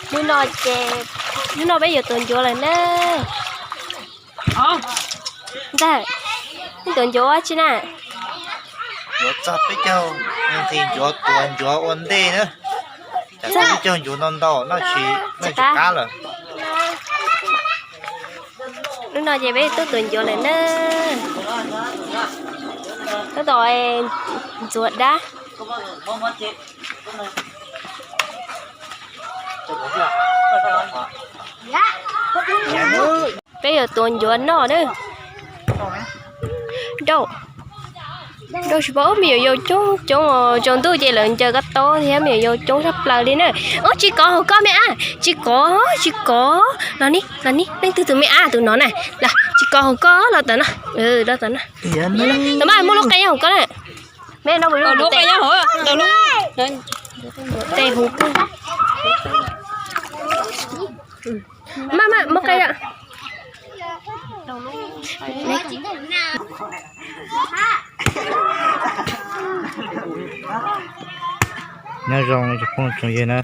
Hnub no ces, hnub no peb yuav tuav ncuav lawm na. Ntxawg, nej tuav ncuav ua tsi na? Yuav txog peb caug, nqhis ncuav tuav ncuav ua ntej na. Peb caug ncuav ntau ntau noj tsis, noj tsis qab lawm. Hnub no ces peb tuaj tuav ncuav lawm na. Tab tom ntxuav dab. Peb yuav tuav ncuav noj na. Dauj, dauj tsis paub, me nyuam yaus coob coob os, tsaus ntuj ces lawv ncaws koj taub thiab, me nyuam yaus coob tshaj plaws li na. Ub, tsis kov hauv koj me ab, tsis kov, tsis kov. Los ni, los ni, leej twg tus me ab tus no na. Los, tsis kov hauv koj, los tom no. Los tom no. Tau mas muaj lub qe nyob hauv koj na. Me no lub qe nyob hauv, tes hauv koj. Maj maj muab qe lawm. Nyob zoo tsoom phooj tsoom ywg na,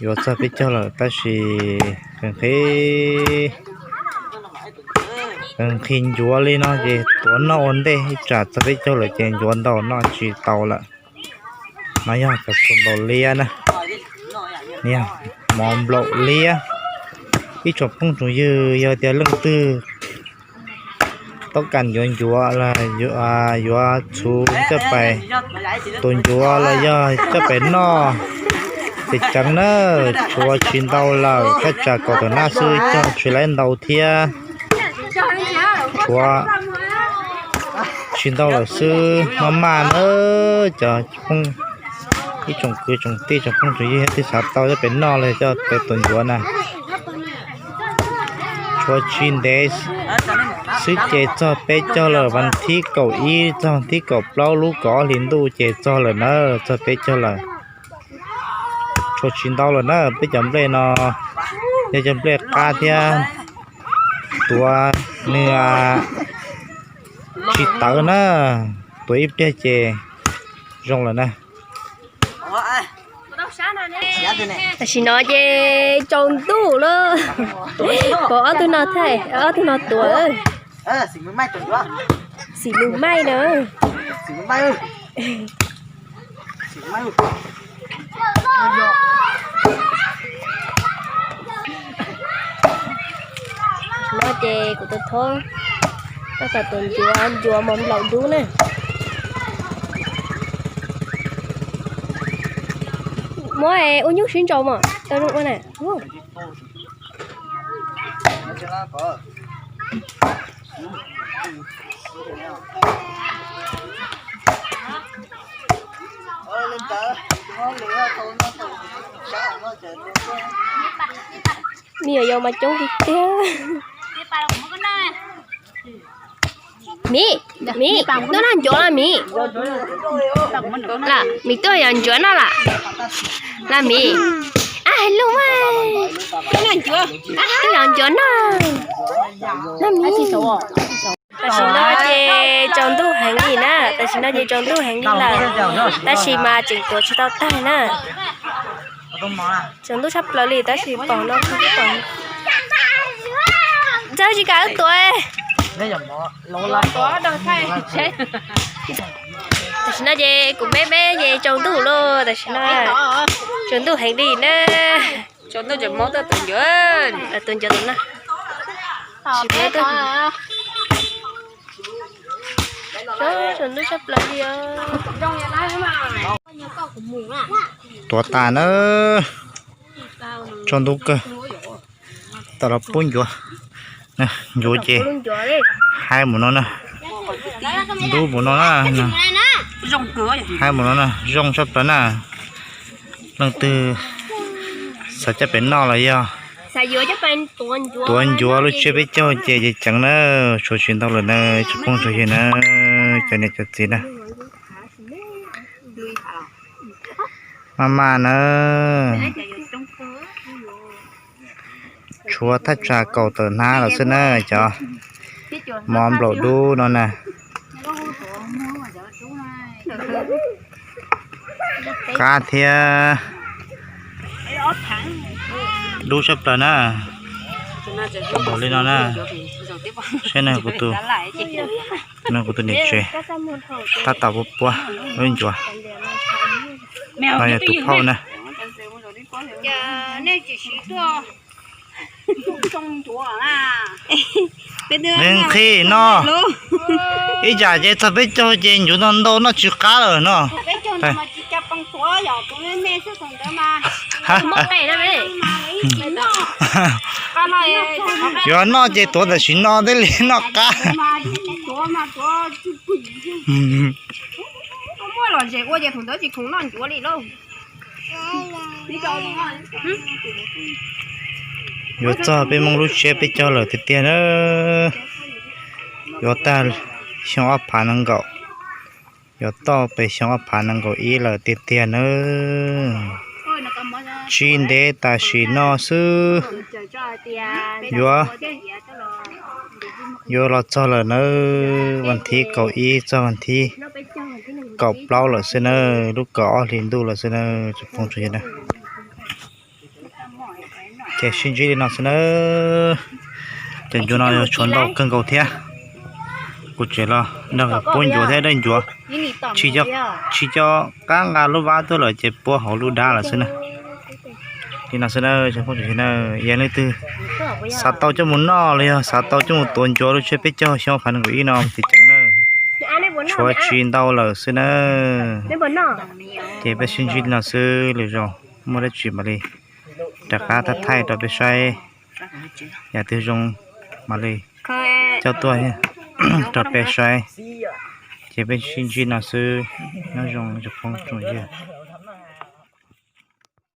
yuav txog peb caug lawm tab sis nqhis, nqhis ncuav li no ces tuav noj ua ntej, ib tsam txog peb caug lawm ces ncuav ntau noj tsis tau lawm. No yog cov txhuv ntaus liab na, yog mov nplaum liab. Ib tsoom phooj tsoom ywg yog tias leej twg toob kas ncuav ncuav los yuav txhuv coj pais tuav ncuav los yog coj pais noj ces ceev na, tshuav tsis ntau lawm, thaj tsam kaum tawm nab xwb, cog tsis laib ntau thiab. Tshuav tsis ntau lawm xwb, maj maj na. Cov ib tsoom kwv tsoom tij tsoom phooj tsoom ywg twb xav tau coj pem noj los coj pem tuav ncuav na. Tshuav tsis ntev xwb ces txog peb caug lawm, vas thib kaum ib txog thib kaum plaub lub kaum ob hlis ntuj ces txog lawm na, txog peb caug lawm. Tshuav tsis ntau lawm na, peb cov nplej no yog cov nplej qab thiab, tuav nws tsis tawv na, tuav ib pliag ces zoo lawm na. Tam sim no ces tsaus ntuj lawm, pom ob tug no thaij, ob tug no tuav. Xim lws maij na. No ces kuv tus thoob tab tom tuav ncuav, ncuav mov nplaum dub na. Muab ua nyuj sib nraus mog, tau zoo ua na. Me nyuam yaus mas coob tiag tiag. Miv, Miv, tuaj noj ncuav los Miv. Los Miv tuaj yos ncuav noj los. Los Miv. Ab, hais lus mas. Tuaj yos ncuav noj. Los Miv. Tam sim no ces tsaus ntuj heev li na, tam sim no ces tsaus ntuj heev li lawm, tab sis mas tseem tuav tsis tau tag na. Tsaus ntuj tshaj plaws li tab sis pom no kuv pom. Ntxawg tsis kam wb tuav. Tam sim no ces kuv me me ces tsaus ntuj lawm, tam sim no tsaus ntuj heev li na. Tsaus ntuj ces mob tuaj tuav ncuav, tuav ncuav tuav na. Tsaus ntuj tshaj plaws li os. Tuav tas na, tsaus ntuj kawg, tam los pub ncuav. Ncuav ces haib mus no na, ntub mus no na, haib mus no na, zoo tshaj plaws na. Leej twg xav coj pem noj los yog tuav ncuav lub tsiab peb caug ces ceev na, tshuav tsis ntau lawm na, tsoom phooj tsoom ywg na, cov niam cov txiv na. Maj maj na. Tshuav thaj tsam kaum tawm hnab los xwb na, cov mov nplaum dub no na. Qab thiab. Dub tshaj plaws na. Npaum li no na. Saib no kuv tus, no kuv tus niam tsev, tab tom puab puab lub ncuav. No yog tus phauj na. Nqhis no, ib tsam ces txog peb caug ces ncuav ntau ntau noj tsis qab lawm no. Yuav noj ces tuav tam sim no thiaj li noj qab. Yuav txog peb Hmoob lub tsiab peb caug lawm tiag tiag na. Yuav tag xyoo ob phav nees nkaum, yuav toj pem xyoo ob phav nees nkaum ib lawm tiag tiag na. Tsis ntev tam sim no xwb, yuav, yuav los txog lawm nawb, vas thib kaum ib txog vas thib kaum plaub lawm xwb nawb, lub kaum ob hlis ntuj lawm xwb nawb tsoom phooj ywg na. Ces sib ntsib li no xwb nawb. Ces ncuav no yog tshuav ntau kawg nkaus thiab. Kuv tseem los nrog nkawd puab ncuav thiab, dawb ncuav tsis, tsis nco qab nqa lub vab tuaj lawm ces puab hauv lub dab lawm xwb na. Li no xwb na, yog leej twg xav tau coj mus noj los yog xav tau coj mus tuav ncuav lub tsiab peb caug xyoo ob phav nees nkaum ib no tiv ceev na. Tshuav tsis ntau lawm xwb na. Ces peb sib ntsib li no xwb, lwm zaus muaj dab tsi mam li rov qab thaij thaij rau peb saib. Yam twg zoo mam li coj tuaj rau peb saib. Ces peb sib ntsib no xwb, nyob zoo tsoom phooj tsoom ywg.